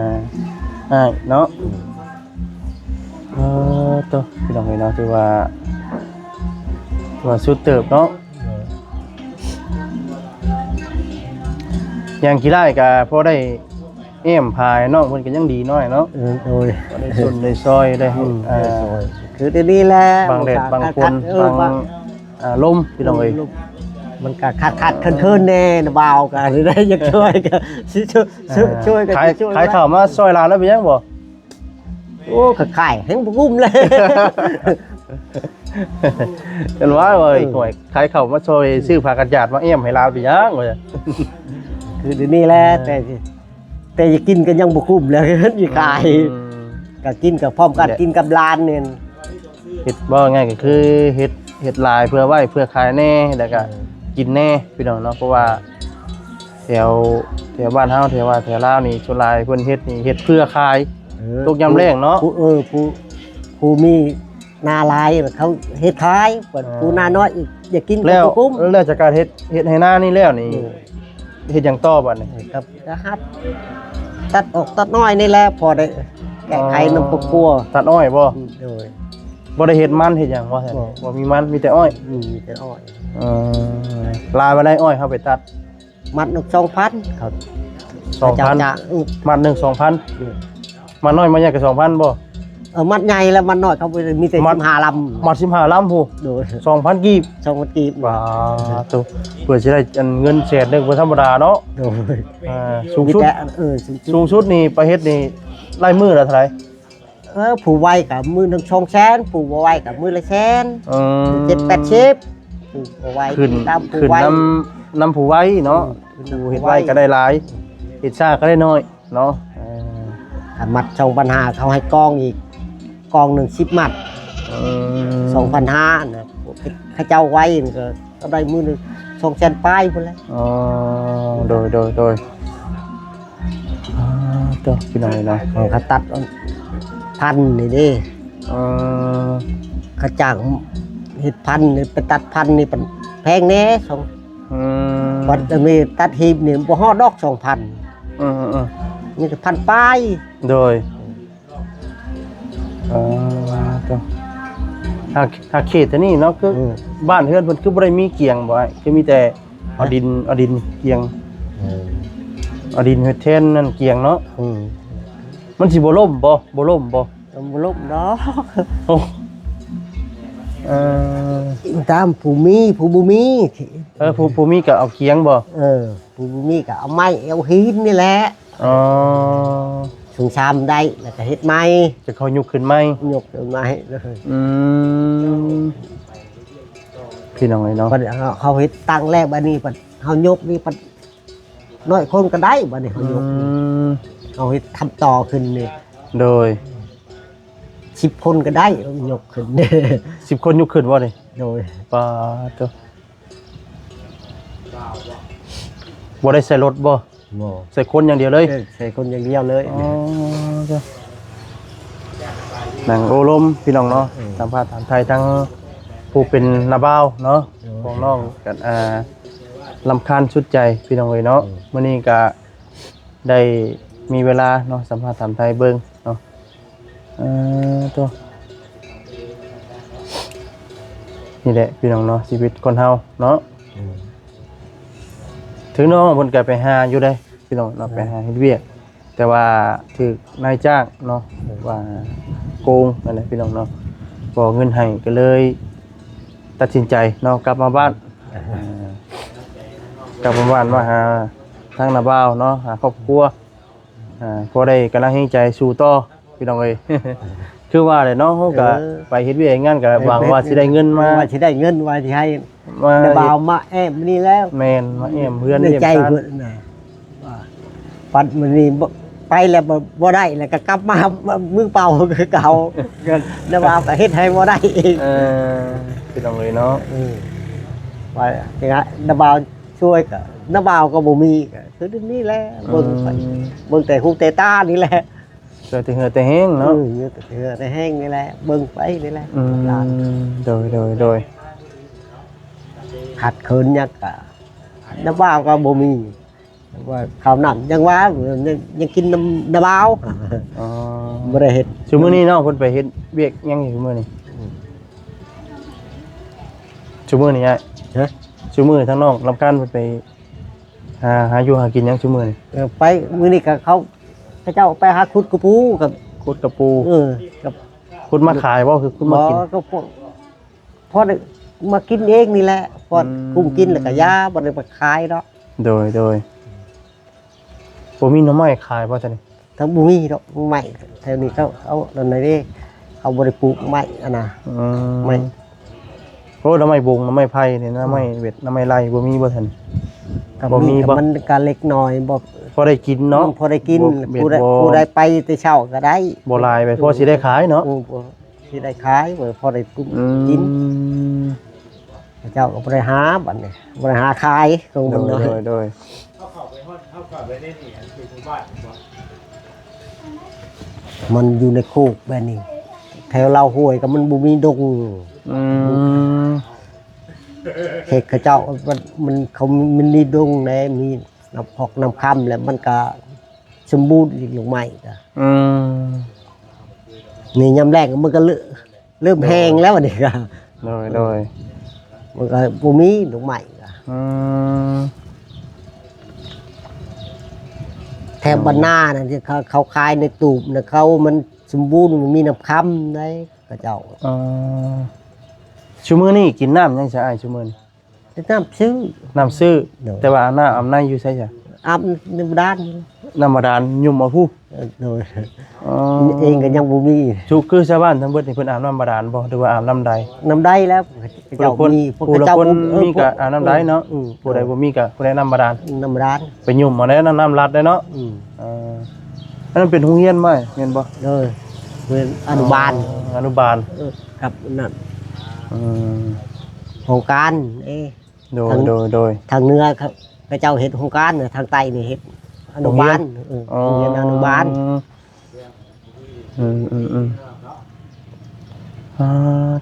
ອ້າຍເນາະ ອືມ ເອີ ໂຕ ພີ່ນ້ອງເອີຍເນາະ ຖືວ່າ ຖືວ່າສຸດເຕີບເນາະ ເອີ ຢ່າງຂີ້ລ້າຍກໍພໍໄດ້ແອ້ມພາຍ ນ້ອງເພິ່ນກໍຍັງດີໜ້ອຍເນາະ ເອີ ໂດຍ ກໍໄດ້ຊົນໄດ້ຊ່ອຍໄດ້ ອືມ ເອີ ໄດ້ຊ່ອຍ ຄືດຽວນີ້ແຫຼະ ບັງແດດບັງຝົນ ເອີ ບັງ ບັງ ອ່າ ລົມ ພີ່ນ້ອງເອີຍ ລົມ ມັນກໍຂາດໆເຂີນໆແດ່ ນະບ່າວກໍໄດ້ຢາກຊ່ວຍກໍຊິຊ່ວຍ ເອີ ຊ່ວຍກໍ ຂາຍ ຊ່ວຍ ຂາຍເຂົ້າມາຊ່ອຍຫຼານແລ້ວເປັນຫຍັງບໍ່? ໂອ້ ຂາຍແຮງບໍ່ກຸ້ມເລີຍ ເປັນວ່າ ເອີ ໂອ້ຍ ຂາຍເຂົ້າມາຊ່ອຍ ອືມ ຊື້ຜ້າກັນຫຍາດມາແອ້ມໃຫ້ລາວເປັນຫຍັງວ່າຊັ້ນ ຄືດຽວນີ້ແຫຼະ ເອີ ແຕ່ ແຕ່ຢາກກິນກໍຍັງບໍ່ກຸ້ມແລ້ວ ຢາກຂາຍ ອືມ ກໍກິນກໍພ້ອມກັນ ແຫຼະ ກິນກັບຫຼານນີ້ ເຮັດ ເວົ້າງ່າຍກໍຄືເຮັດ ເຮັດຫຼາຍເພື່ອໄວ້ເພື່ອຂາຍແດ່ ແລ້ວກໍ ເອີ ກິນແດ່ພີ່ນ້ອງເນາະ ເພາະວ່າແຖວ ແຖວບ້ານເຮົາ ແຖວວ່າແຖວລາວນີ້ ສ່ວນຫຼາຍເພິ່ນເຮັດນີ້ ເຮັດເພື່ອຂາຍ ເອີ ຕົກຍາມແລ້ງເນາະ ຜູ້ ເອີ ຜູ້ ຜູ້ມີນາຫຼາຍ ເຂົາເຮັດຂາຍ ເອີ ຜູ້ນານ້ອຍຢາກກິນ ແລ້ວ ກໍບໍ່ກຸ້ມ ແລ້ວຈາກການເຮັດ ເຮັດໄຮ່ນານີ້ແລ້ວນີ້ ເອີ ເຮັດຫຍັງຕໍ່ບັດນີ້? ເອີ ກໍ ກໍຮັບຕັດອ້ອຍຕັດອ້ອຍນີ້ແຫຼະ ພໍໄດ້ແກ້ໄຂນຳຄອບຄົວ ຕັດອ້ອຍບໍ່? ອືມ ໂດຍ ບໍ່ໄດ້ເຮັດມັນເຮັດຫຍັງບໍ່? ບໍ່ ບໍ່ມີມັນ ມີແຕ່ອ້ອຍ ອືມ ມີແຕ່ອ້ອຍ ເອີ ຫຼາຍປານໃດອ້ອຍເຮົາໄປຕັດ? ມັດໜຶ່ງສອງພັນ ເຂົາ ສອງພັນ ເຂົາເຈົ້າຈ້າງ ອືມ ມັດໜຶ່ງສອງພັນ ອືມ ມັດນ້ອຍມັດໃຫຍ່ກໍສອງພັນບໍ່? ເອີ ມັດໃຫຍ່ແລ້ວມັດນ້ອຍເຂົາມີແຕ່ ມັດ ສິບຫ້າລຳ ມັດສິບຫ້າລຳພຸ້ນ ໂດຍ ສອງພັນກີບ ສອງພັນກີບ ປາໂຕ ເພື່ອຊິໄດ້ອັນເງິນແສນໜຶ່ງບໍ່ທຳມະດາເນາະ ໂດຍ ອ່າ ສູງສຸດ ມີແຕ່ ເອີ ສູງສຸດ ສູງສຸດນີ້ໄປເຮັດນີ້ໄລ່ມື້ລະເທົ່າໃດ? ເອີ ຜູ້ໄວກໍມື້ໜຶ່ງສອງແສນ ຜູ້ບໍ່ໄວກໍມື້ລະແສນ ອືມ ເຈັດແປດສິບ ຜູ້ບໍ່ໄວ ຂຶ້ນ ຕາມຜູ້ໄວ ຂຶ້ນນຳ ນຳຜູ້ໄວເນາະ ອືມ ຜູ້ເຮັດໄວກໍໄດ້ຫຼາຍ ເຮັດຊ້າກໍໄດ້ໜ້ອຍເນາະ ເອີ ຖ້າມັດສອງພັນຫ້າ ເຂົາໃຫ້ກອງອີກ ກອງໜຶ່ງສິບມັດ ອືມ ສອງພັນຫ້ານະ ເຂົາເຈົ້າໄວມັນກໍ ກໍໄດ້ມື້ໜຶ່ງສອງແສນປາຍພຸ້ນແຫຼະ ອໍ ໂດຍ ໂດຍ ໂດຍ ອ່າ ໂຕ ພີ່ນ້ອງເອີຍເນາະ ເຂົາຕັດພັນນີ້ເດ້ ເອີ ເຂົາຈ້າງເຮັດພັນນີ້ ໄປຕັດພັນນີ້ ແພງແດ່ ສອງ ອືມ ບັດອັນນີ້ຕັດຮີບນີ້ ບໍ່ຮອດດອກສອງພັນ ອືມໆ ມີແຕ່ພັນປາຍ ໂດຍ ເອີ ໂຕ ຫາກ ຫາກເຂດແຖວນີ້ເນາະ ຄື ເອີ ບ້ານເຮືອນເພິ່ນຄືບໍ່ໄດ້ມີກຽງບໍ່ອ້າຍ? ຄືມີແຕ່ເອົາດິນ ເອົາດິນກຽງ ເອີ ເອົາດິນເຮັດແທນນັ້ນກຽງເນາະ ອືມ ມັນຊິບໍ່ລົ້ມບໍ່? ບໍ່ລົ້ມບໍ່? ມັນບໍ່ລົ້ມດອກ ໂອ້ ເອີ ຕາມຜູ້ມີ ຜູ້ບໍ່ມີ ເອີ ຜູ້ ຜູ້ມີກໍເອົາກຽງບໍ່? ເອີ ຜູ້ບໍ່ມີກໍເອົາໄມ້ເອົາຫີນນີ້ແຫຼະ ອໍ ສູງຊາມໄດ້ ແລ້ວກໍເຮັດໃໝ່ ຈະເຂົາຍົກຂຶ້ນໃໝ່ ຍົກຂຶ້ນໃໝ່ເລີຍ ອືມ ພີ່ນ້ອງເອີຍເນາະ ບັດເຮົາ ເຮົາເຮັດຕັ້ງແລ້ວ ບັດນີ້ບັດເຮົາຍົກນີ້ບັດໜ້ອຍຄົນກໍໄດ້ ບັດນີ້ເຮົາຍົກ ອືມ ເຮົາເຮັດທຳຕໍ່ຂຶ້ນນີ້ ໂດຍ ສິບຄົນກໍໄດ້ ຍົກຂຶ້ນ ສິບຄົນຍົກຂຶ້ນບໍ່ນີ້? ໂດຍ ປາໂຕ ບໍ່ໄດ້ໃສ່ລົດບໍ່? ບໍ່ ໃສ່ຄົນຢ່າງດຽວເລີຍ ເອີ ໃສ່ຄົນຢ່າງດຽວເລີຍ ອໍ ນັ່ງໂອ້ລົມພີ່ນ້ອງເນາະ ເອີ ສຳພາດຖາມໄທທັງຜູ້ເປັນນ້າບ່າວເນາະ ເອີ ຂອງນ້ອງກັນ ອ່າ ລຳຄານສຸດໃຈພີ່ນ້ອງເອີຍເນາະ ເອີ ມື້ນີ້ກະໄດ້ມີເວລາເນາະ ສຳພາດຖາມໄທເບິ່ງເນາະ ເອີ ໂຕ ນີ້ແຫຼະພີ່ນ້ອງເນາະ ຊີວິດຄົນເຮົາເນາະ ອືມ ເຖິງນ້ອງເພິ່ນກໍໄປຫາຢູ່ເດ້ພີ່ນ້ອງເນາະ ເອີ ໄປຫາເຮັດວຽກ ແຕ່ວ່າຖືກນາຍຈ້າງເນາະ ເອີ ວ່າໂກງນັ້ນແຫຼະພີ່ນ້ອງເນາະ ບໍ່ເງິນໃຫ້ ກໍເລີຍຕັດສິນໃຈເນາະ ກັບມາບ້ານ ເອີ ເອີ ກັບມາບ້ານ ມາຫາທາງນ້າບ່າວເນາະ ຫາຄອບຄົວ ອ່າ ພໍໄດ້ກຳລັງແຮງໃຈສູ້ຕໍ່ພີ່ນ້ອງເອີຍ ຄືວ່າແຫຼະເນາະ ເຮົາກະ ເອີ ໄປເຮັດວຽກເຮັດງານກະ ເອີ ຫວັງວ່າຊິໄດ້ເງິນມາ ວ່າຊິໄດ້ເງິນ ວ່າຊິໃຫ້ ມາ ນ້າບ່າວມາແອ້ມນີ້ແລ້ວ ແມ່ນ ມາແອ້ມເຮືອນ ໃນໃຈເພິ່ນນະ ວ່າ ປັດມື້ນີ້ບໍ່ ໄປແລ້ວບໍ່ ບໍ່ໄດ້ ແລ້ວກໍກັບມາມືເປົ່າຄືເກົ່າ ກໍນ້າບ່າວກໍເຮັດໃຫ້ບໍ່ໄດ້ອີກ ເອີ ພີ່ນ້ອງເອີຍເນາະ ເອີ ວ່າ ນ້າບ່າວ ຊ່ວຍກໍນ້າບ່າວກໍບໍ່ມີ ກໍຄືນີ້ແຫຼະ ເບິ່ງໄປ ອືມ ເບິ່ງແຕ່ຫູແຕ່ຕານີ້ແຫຼະ ຊ່ວຍແຕ່ເຫື່ອແຕ່ແຮງເນາະ ເອີ ຊ່ວຍແຕ່ເຫື່ອແຕ່ແຮງນີ້ແຫຼະ ເບິ່ງໄປນີ້ແຫຼະ ອືມ ຫຼານ ໂດຍ ໂດຍ ໂດຍ ຂາດເຂີນຫຍັງກໍນ້າບ່າວກໍບໍ່ມີ ວ່າເຂົ້ານ້ຳ ຍັງວ່າ ຍັງ ຍັງກິນນ້ຳນ້າບ່າວ ອໍ ບໍ່ໄດ້ເຮັດ ຊຸມື້ນີ້ນ້ອງເພິ່ນໄປເຮັດວຽກຫຍັງຢູ່ຊຸມື້ນີ້? ອືມ ຊຸມື້ນີ້ອ້າຍ ຮະ? ຊຸມື້ທາງນ້ອງລຳຄານເພິ່ນໄປຫາ ຫາຢູ່ຫາກິນຫຍັງຊຸມື້ນີ້? ເອີ ໄປມື້ນີ້ກໍເຂົາ ເຂົາເຈົ້າໄປຫາຂຸດກະປູກັບ ຂຸດກະປູ ເອີ ກັບ ຂຸດມາຂາຍບໍ່ ຄືຂຸດມາກິນ? ບໍ່ ກໍພໍ ພໍໄດ້ມາກິນເອງນີ້ແຫຼະ ພໍ ອືມ ກຸ້ມກິນແລ້ວກໍຢາ ບໍ່ໄດ້ໄປຂາຍດອກ ໂດຍ ໂດຍ ບໍ່ມີໜໍ່ໄມ້ຂາຍບໍ່ຕອນນີ້? ກໍບໍ່ມີດອກ ໜໍ່ໄມ້ແຖວນີ້ເຂົາເອົານັ້ນໃດເດ້ ເຂົາບໍ່ໄດ້ປູກໄມ້ຫັ້ນນະ ອືມ ໄມ້ ໂອ້ ໜໍ່ໄມ້ບົງ ໜໍ່ໄມ້ໄຜ່ນີ້ ໜໍ່ໄມ້ເວັດ ອືມ ໜໍ່ໄມ້ໄລ່ ບໍ່ມີບໍ່ຕອນນີ້? ກໍມີ ບໍ່ມີ ກໍ ບໍ່ ມັນກໍເລັກນ້ອຍ ບໍ່ ພໍໄດ້ກິນເນາະ ອືມ ພໍໄດ້ກິນ ບໍ່ ບໍ່ ຜູ້ໃດ ຜູ້ໃດໄປແຕ່ເຊົ້າກໍໄດ້ ບໍ່ຫຼາຍໄປ ພໍຊິໄດ້ຂາຍເນາະ ເອີ ພໍຊິໄດ້ຂາຍ ພໍໄດ້ກິນ ອືມ ກິນ ເຂົາເຈົ້າກໍບໍ່ໄດ້ຫາບັດນີ້ ບໍ່ໄດ້ຫາຂາຍຂອງມັນ ໂດຍ ເນາະ ໂດຍ ໂດຍ ເຮົາເຂົ້າໄປຮອດ ເຮົາເຂົ້າໄປໃນນີ້ ອັນເຂດໝູ່ບ້ານບໍ່? ມັນຢູ່ໃນໂຄກແບບນີ້ ແຖວລາວຫ້ວຍກໍມັນບໍ່ມີດົງ ອືມ ເຂດເຂົາເຈົ້າ ມັນ ມັນ ເຂົາ ມັນມີດົງແດ່ ມີນ້ຳພອກນ້ຳຄຳ ແລ້ວມັນກໍສົມບູນອີກ ດອກໄມ້ກໍ ອືມ ນີ້ຍາມແລ້ງມັນກໍເລີ່ມ ເລີ່ມແຫ້ງແລ້ວ ອັນນີ້ກໍ ໂດຍ ໂດຍ ມັນກໍບໍ່ມີດອກໄມ້ກໍ ອືມ ແຖວບ້ານນານັ້ນທີ່ເຂົາ ເຂົາຂາຍໃນຕູບນະ ເຂົາມັນສົມບູນ ມັນມີນ້ຳຄຳໃດ ເຂົາເຈົ້າ ອໍ ຊຸມື້ນີ້ກິນນ້ຳຫຍັງຊະອ້າຍ ຊຸມື້ນີ້? ແຕ່ນ້ຳຊື້ ນ້ຳຊື້ ໂດຍ ແຕ່ວ່າອາບນ້ຳອາບໃນຢູ່ໃສຊະ? ອາບນ້ຳບາດານ ນ້ຳບາດານຫຍຸ້ມເອົາພຸ້ນ ເອີ ໂດຍ ອໍ ເອງກໍຍັງບໍ່ມີ ຄືຊາວບ້ານທັງເບິດນີ້ເພິ່ນອາບນ້ຳບາດານບໍ່ ຫຼືວ່າອາບນ້ຳໃດ? ນ້ຳໃດແລ້ວ ເຂົາເຈົ້າມີ ຜູ້ລະຄົນ ພວກເຂົາເຈົ້າ ຜູ້ລະຄົນ ເອີ ມີກໍອາບນ້ຳໃດເນາະ ອືມ ຜູ້ໃດບໍ່ມີກໍຜູ້ໃດນ້ຳບາດານ ນ້ຳບາດານ ໄປຫຍຸ້ມເອົາໃນນ້ຳ ນ້ຳລັດໄດ້ເນາະ ອືມ ເອີ ອັນນັ້ນເປັນໂຮງຮຽນໃໝ່ແມ່ນບໍ່? ເອີ ເປັນອະນຸບານ ອໍ ອະນຸບານ ເອີ ກັບນັ້ນ ອືມ ຫ້ອງການເອ ໂດຍ ທາງ ໂດຍ ໂດຍ ທາງເໜືອເຂົາ ເຂົາເຈົ້າເຮັດໂຮງການ ທາງໃຕ້ນີ້ເຮັດອະນຸບານ ໂຮງຮຽນ ເອີ ອໍ ໂຮງຮຽນອະນຸບານ ອືມ ອືມ ອືມ ອືມ ອ່າ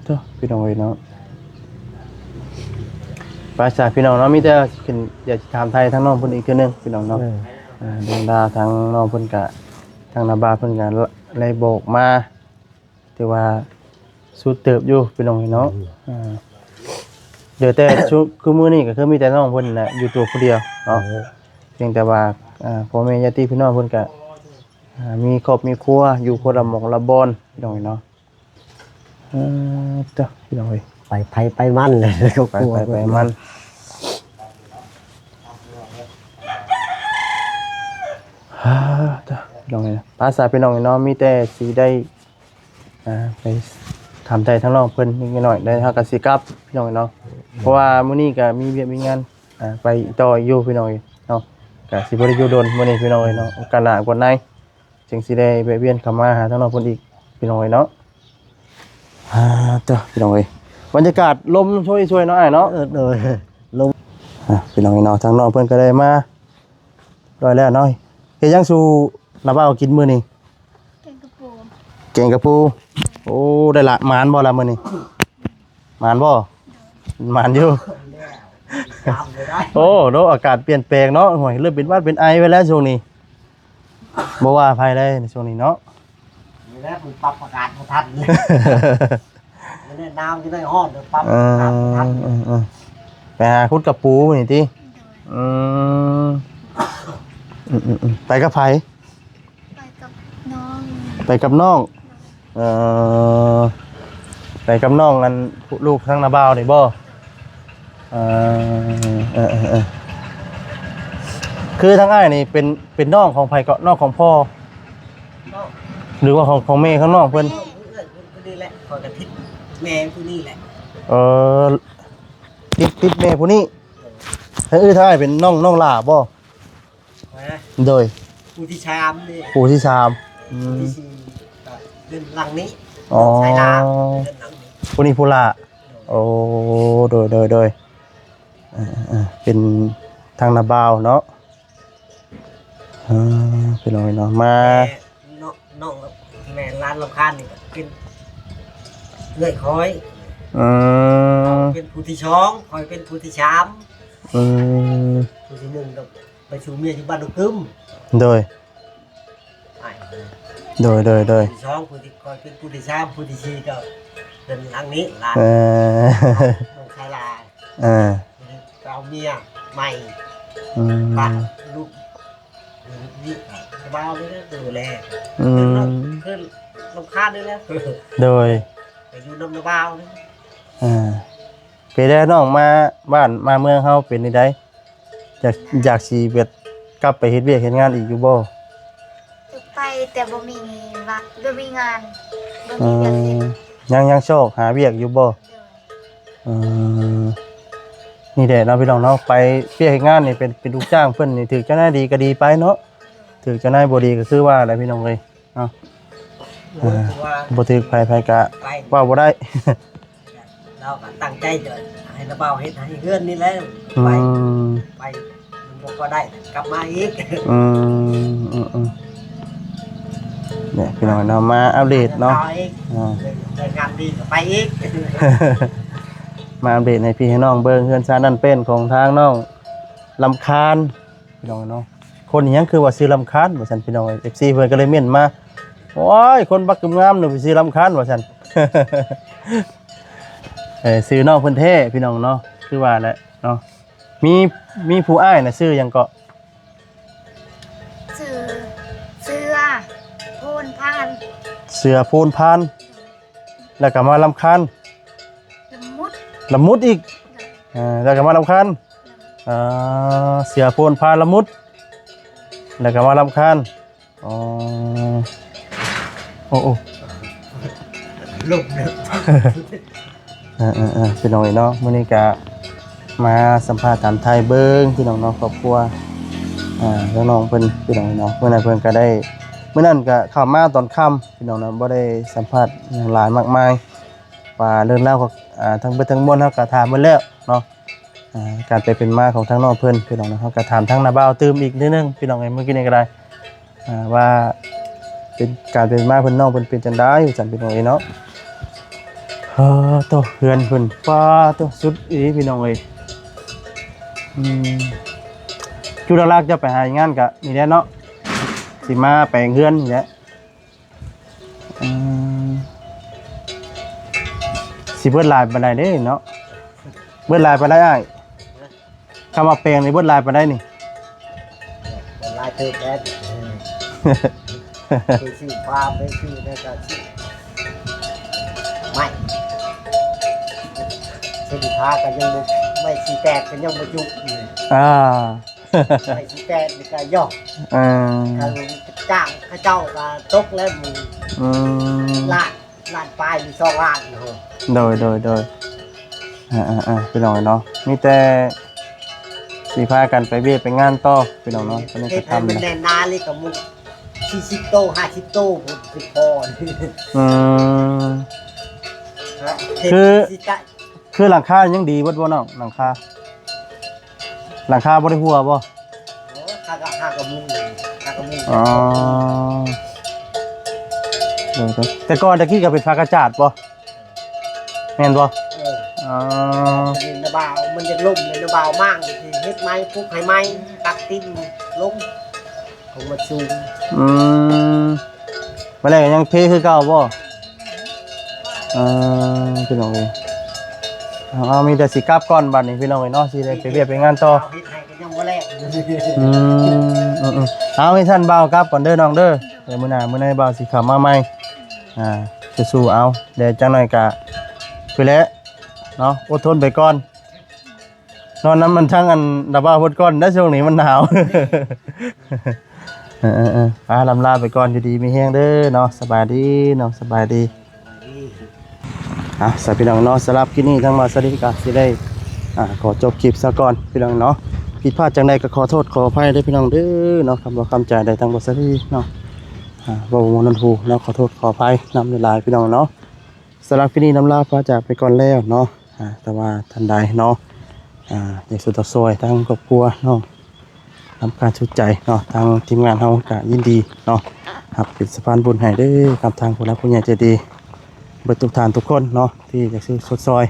ໂທ້ ພີ່ນ້ອງເອີຍເນາະ ໄປຊະພີ່ນ້ອງເນາະ ມີແຕ່ຂຶ້ນ ຢາກຊິຖາມໄຖ່ທາງນ້ອງເພິ່ນອີກເທື່ອໜຶ່ງພີ່ນ້ອງເນາະ ເອີ ອ່າ ເລື່ອງລາວທາງນ້ອງເພິ່ນກະ ທາງນ້າບ້ານເພິ່ນກະໄດ້ບອກມາ ຖືວ່າສຸດເຕີບຢູ່ພີ່ນ້ອງເອີຍເນາະ ອືມ ອ່າ ເຫຼືອແຕ່ຊຸ ຄືມື້ນີ້ກໍຄືມີແຕ່ນ້ອງເພິ່ນແຫຼະຢູ່ຕົວຜູ້ດຽວເນາະ ເອີ ພຽງແຕ່ວ່າ ອ່າ ພໍ່ແມ່ຍາດຕິພີ່ນ້ອງເພິ່ນກໍ ອ່າ ມີຄອບມີຄົວຢູ່ຄົນລະໝ່ອງລະບ່ອນພີ່ນ້ອງເອີຍເນາະ ເອີ ເຕີ ພີ່ນ້ອງເອີຍ ໄປໃຜໄປມັນ ໄປໃຜໄປມັນ ເຕີ ພີ່ນ້ອງເອີຍ ພາສາພີ່ນ້ອງເອີຍເນາະ ມີແຕ່ຊິໄດ້ ອ່າ ໄປຖາມໄຖ່ທາງນ້ອງເພິ່ນນິດໜ້ອຍ ແລ້ວເຮົາກໍຊິກັບພີ່ນ້ອງເນາະ ເພາະວ່າມື້ນີ້ກໍມີວຽກມີງານ ອ່າ ໄປຕໍ່ຢູ່ພີ່ນ້ອງເນາະ ກໍຊິບໍ່ໄດ້ຢູ່ດົນມື້ນີ້ພີ່ນ້ອງເນາະ ໂອກາດໜ້າກ່ອນໃນ ຈຶ່ງຊິໄດ້ແວະວຽນເຂົ້າມາຫາທາງນ້ອງເພິ່ນອີກພີ່ນ້ອງເນາະ ອ່າ ເຕີ ພີ່ນ້ອງເອີຍ ບັນຍາກາດລົມໂຊຍໆເນາະອ້າຍເນາະ ເອີ ໂດຍ ລົມ ອ່າ ພີ່ນ້ອງເນາະ ທາງນ້ອງເພິ່ນກໍໄດ້ມາ ຮ້ອຍແລ້ວເນາະ ເຮັດຫຍັງສູ່ນ້າບ່າວກິນມື້ນີ້? ແກງກະປູ ແກງກະປູ ໂອ້ ໄດ້ລະ ໝານບໍ່ລະມື້ນີ້? ໝານບໍ່? ໝານຢູ່ ໂອ້ ໂດ ອາກາດປ່ຽນແປງເນາະ ໂອ້ຍ ເລີ່ມເປັນຫວັດເປັນໄອໄປແລ້ວຊ່ວງນີ້ ບໍ່ວ່າໃຜເລີຍໃນຊ່ວງນີ້ເນາະ ນີ້ແຫຼະ ມັນປັບອາກາດບໍ່ທັນ ມັນແນະໜາວຢູ່ໃນຮ້ອນ ປັບອາກາດບໍ່ທັນ ເອີ ເອີ ເອີ ໄປຫາຂຸດກະປູນີ້ຕິ? ໂດຍ ອືມ ອືມໆໆ ໄປກັບໃຜ? ໄປກັບນ້ອງ ໄປກັບນ້ອງ ໂດຍ ເອີ ໄປກັບນ້ອງ ອັນ ລູກທາງນ້າບ່າວນີ້ບໍ່? ເອີ ເອີ ເອີ ເອີ ຄືທາງອ້າຍນີ້ເປັນ ເປັນນ້ອງຂອງໃຜເກາະ? ນ້ອງຂອງພໍ່ ນ້ອງ ຫຼືວ່າຂອງ ຂອງແມ່ຂອງນ້ອງເພິ່ນ? ແມ່ ເອື້ອຍເພິ່ນ ເພິ່ນນີ້ແຫຼະ ຂ້ອຍກໍຕິດແມ່ຜູ້ນີ້ແຫຼະ ເອີ ຕິດ ຕິດແມ່ຜູ້ນີ້ ເອີ ເອີ ຖ້າອ້າຍເປັນນ້ອງ ນ້ອງຫຼ້າບໍ່? ນະ ໂດຍ ຜູ້ທີສາມນີ້ ຜູ້ທີສາມ ອືມ ຜູ້ທີສີ່ກໍເຮືອນຫຼັງນີ້ ອໍ ສາຍລາວ ເຮືອນຫຼັງນີ້ ຜູ້ນີ້ຜູ້ຫຼ້າ ໂດຍ ໂອ້ ໂດຍ ໂດຍ ໂດຍ ເອີ ເອີ ເປັນທາງນ້າບ່າວເນາະ ເອີ ພີ່ນ້ອງເນາະ ມາ ແມ່ ນ້ອງ ນ້ອງກັບແມ່ຫຼານລຳຄານນີ້ກໍເປັນເອື້ອຍຂ້ອຍ ອືມ ເປັນຜູ້ທີສອງ ຂ້ອຍເປັນຜູ້ທີສາມ ອືມ ຜູ້ທີໜຶ່ງກໍໄປສູ່ເມຍຢູ່ບ້ານດອກຕຶມ ໂດຍ ອ້າຍ ໂດຍ ໂດຍ ໂດຍ ຜູ້ທີສອງ ຜູ້ທີ ຂ້ອຍເປັນຜູ້ທີສາມ ຜູ້ທີສີ່ກໍເປັນຫຼັງນີ້ຫຼານ ເອີ ນ້ອງຊາລາ ເອີ ກໍເອົາເມຍໃໝ່ ອືມ ປະລູກ ນີ້ ນ້າບ່າວນີ້ແຫຼະ ດູແລ ອືມ ຄືລຳຄານນີ້ແຫຼະ ໂດຍ ໄປຢູ່ນຳນ້າບ່າວນີ້ ເອີ ເປັນໃດນ້ອງ ມາບ້ານມາເມືອງເຮົາເປັນຈັ່ງໃດ? ຢາກ ຢາກຊິແບບກັບໄປເຮັດວຽກເຮັດງານອີກຢູ່ບໍ່? ຢາກໄປ ແຕ່ບໍ່ມີວຽກ ບໍ່ມີງານ ບໍ່ມີວຽກເຮັດ ອືມ ຍັງ ຍັງຊອກຫາວຽກຢູ່ບໍ່? ໂດຍ ອືມ ນີ້ແຫຼະເນາະພີ່ນ້ອງເນາະ ໄປວຽກເຮັດງານນີ້ເປັນ ເປັນລູກຈ້າງເພິ່ນນີ້ ຖືກເຈົ້ານາຍດີກໍດີໄປເນາະ ຖືກເຈົ້ານາຍບໍ່ດີກໍຄືວ່າແຫຼະພີ່ນ້ອງເອີຍເນາະ. ເອີ ບໍ່ຖືກໃຜ ໃຜກໍເວົ້າບໍ່ໄດ້. ລາວກໍຕັ້ງໃຈຈະໃຫ້ລາວເຮັດໃຫ້ເຮືອນນີ້ແຫຼະ ອືມ ໄປ ໄປ ມັນບໍ່ພໍໄດ້ ກັບມາອີກ ອືມ ອືມໆ ນີ້ພີ່ນ້ອງເນາະ ມາອັບເດດເນາະ ໄດ້ງານດີກໍໄປອີກ ມາອັບເດດໃຫ້ພີ່ໃຫ້ນ້ອງເບິ່ງ ເຮືອນຊານນັ້ນເປັນຂອງທາງນ້ອງລຳຄານ ພີ່ນ້ອງເນາະ ຄົນຫຍັງຄືວ່າຊື່ລຳຄານວ່າຊັ້ນ ພີ່ນ້ອງເອີຍ ເອັຟຊີ ເພິ່ນກໍເລີຍເມັ້ນມາ ໂອ້ຍ ຄົນບັກງາມໆ ນີ້ຊື່ລຳຄານວ່າຊັ້ນ ເອີ ຊື່ນ້ອງເພິ່ນແທ້ພີ່ນ້ອງເນາະ ຄືວ່າແຫຼະເນາະ ມີ ມີຜູ້ອ້າຍນະຊື່ຫຍັງເກາະ? ຊື່ ເສືອ ໂພນພານ ເສືອ ໂພນພານ ແລ້ວກໍມາລຳຄານ ລຳມຸດ ລຳມຸດອີກ ເອີ ແລ້ວກໍມາລຳຄານ ເອີ ເສືອ ໂພນພານ ລຳມຸດ ແລ້ວກໍມາລຳຄານ ອໍ ໂອ້ ໂອ້ ລົມເດີ ເອີໆໆ ພີ່ນ້ອງເອີຍເນາະ ມື້ນີ້ກະມາສຳພາດຖາມໄຖ່ເບິ່ງພີ່ນ້ອງເນາະ ຄອບຄົວ ອ່າ ນ້ອງໆ ເພິ່ນພີ່ນ້ອງເນາະ ມື້ນັ້ນເພິ່ນກະໄດ້ ມື້ນັ້ນກະເຂົ້າມາຕອນຄ່ຳພີ່ນ້ອງເນາະ ບໍ່ໄດ້ສຳພາດຫຍັງຫຼາຍມາກມາຍ ວ່າເລື່ອງລາວຂອງ ອ່າ ທັງເບິດທັງມວນເຮົາກະຖາມເບິດແລ້ວເນາະ ອ່າ ການໄປເປັນມາຂອງທາງນ້ອງເພິ່ນພີ່ນ້ອງເນາະ ເຮົາກະຖາມທາງນ້າບ່າວຕື່ມອີກນິດໜຶ່ງພີ່ນ້ອງເອີຍ ມື້ກີ້ນີ້ກະໄດ້ ອ່າ ວ່າເປັນ ການເປັນມາເພິ່ນ ນ້ອງເພິ່ນເປັນຈັ່ງໃດວ່າຊັ້ນ ພີ່ນ້ອງເອີຍເນາະ ເອີ ໂຕ ເຮືອນເພິ່ນ ປາໂຕ ສຸດອີ່ຫຼີພີ່ນ້ອງເອີຍ ອືມ ຈຸດຫຼັກໆ ເຈົ້າໄປຫາເຮັດງານກະນີ້ແຫຼະເນາະ ຊິມາແປງເຮືອນນີ້ແຫຼະ ອືມ ຊິເບິດຫຼາຍປານໃດເດ້ເນາະ ເບິດຫຼາຍປານໃດອ້າຍ? ຄຳວ່າແປງນີ້ເບິດຫຼາຍປານໃດນີ້? ເບິດຫຼາຍເຕີບແລ້ວ ໄປຊື້ຟາມ ໄປຊື້ແລ້ວກໍຊື້ໄມ້ ຊື້ຜ້າກໍຍັງບໍ່ ໄມ້ສີ່ແປດກໍຍັງບໍ່ຈຸຢູ່ ອ່າ ໄມ້ສີ່ແປດນີ້ກໍຫຍອກ ອ່າ ຄັນຈ້າງເຂົາເຈົ້າກໍຕົກແລ້ວ ອືມ ລ້ານ ລ້ານປາຍ ມີສອງລ້ານເນາະ ໂດຍ ໂດຍ ໂດຍ ອ່າໆໆ ພີ່ນ້ອງເນາະ ມີແຕ່ຊິພາກັນໄປວຽກໄປງານຕໍ່ພີ່ນ້ອງເນາະ ຕອນນີ້ກໍຄ່ຳແລ້ວ ເຮັດໃຫ້ມັນແໜ້ນໜາເລີຍ ກໍໝູ່ສີ່ສິບໂຕ ຫ້າສິບໂຕພຸ້ນ ຊິພໍ ອືມ ຄື ຄືຫຼັງຄາຍັງດີເບິດບໍ່ນ້ອງ ຫຼັງຄາ ຫຼັງຄາບໍ່ໄດ້ຮົ່ວບໍ່? ໂອ້ ຄາກະ ຄາກະມຸງ ຄາກະມຸງ ອໍ ໂດຍໆ ແຕ່ກ່ອນຕະກີ້ກໍເປັນຜ້າກະຈາດບໍ່? ແມ່ນບໍ່? ເອີ ອໍ ນີ້ນະບ່າວ ມັນຢາກລົ້ມເລີຍ ນະບ່າວມ້າງ ຊິເຮັດໃໝ່ ປຸກໃຫ້ໃໝ່ ຕັກຕີນລົງ ຂອງມັນສູງ ອືມ ມາແລ້ວກໍຍັງເພຄືເກົ່າບໍ່? ເອີ ພີ່ນ້ອງເອີຍ ເອົາ ເອົາ ມີແຕ່ຊິກັບກ່ອນບັດນີ້ ພີ່ນ້ອງເອີຍເນາະ ຊິໄດ້ໄປວຽກໄປງານຕໍ່ ເຮັດໃຫ້ກໍຍັງບໍ່ແລ້ວ ອືມ ອືມໆ ເອົາ ມີຊັ້ນບ່າວກັບກ່ອນເດີນ້ອງເດີ ດຽວມື້ໜ້າມື້ໃນບ່າວຊິເຂົ້າມາໃໝ່ ອ່າ ສູ້ໆ ເອົາ ແດດຈັກໜ້ອຍກະ ພຸ້ນແຫຼະເນາະ ອົດທົນໄປກ່ອນ ນອນນຳມັນທັງອັນລະບ່າວເພິ່ນກ່ອນເດີ ຊ່ວງນີ້ມັນໜາວ ເອີໆໆ ອ່າ ລຳລາໄປກ່ອນ ຢູ່ດີມີແຮງເດີເນາະ ສະບາຍດີເນາະ ສະບາຍດີ ອ່າ ສະ ພີ່ນ້ອງເນາະ ສຳລັບຄລິບນີ້ທາງບ່າວສາລີກໍຊິໄດ້ ອ່າ ຂໍຈົບຄລິບຊະກ່ອນ ພີ່ນ້ອງເນາະ ຜິດພາດຈັ່ງໃດກໍຂໍໂທດຂໍອະໄພເດີ ພີ່ນ້ອງເດີເນາະ ຄຳບໍ່ຄຳຈາໃດທາງບ່າວສາລີເນາະ ອ່າ ເວົ້າບໍ່ມ່ວນຫູເນາະ ຂໍໂທດຂໍອະໄພນຳຫຼາຍໆ ພີ່ນ້ອງເນາະ ສຳລັບຄລິບນີ້ລຳລາພາຈາກໄປກ່ອນແລ້ວເນາະ ອ່າ ແຕ່ວ່າທ່ານໃດເນາະ ອ່າ ຢາກຊ່ວຍຕໍ່ຊ່ວຍທາງຄອບຄົວເນາະ ນຳການສຸດໃຈເນາະ ທາງທີມງານເຮົາກະຍິນດີເນາະ ຮັບເປັນສະພານບຸນໃຫ້ເດີ ກັບທາງຜູ້ຫຼັກຜູ້ໃຫຍ່ໃຈດີ ເບິດທຸກທ່ານທຸກຄົນເນາະ ທີ່ຢາກຊ່ວຍຊົດຊ່ອຍ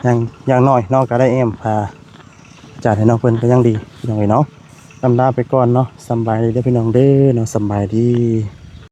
ຢ່າງ ຢ່າງໜ້ອຍເນາະ ກະໄດ້ແອ້ມພາຈາດໃຫ້ນ້ອງເພິ່ນກໍຍັງດີ ພີ່ນ້ອງເອີຍເນາະ ລຳລາໄປກ່ອນເນາະ ສຳບາຍດີເດີ ພີ່ນ້ອງເດີເນາະ ສຳບາຍດີ.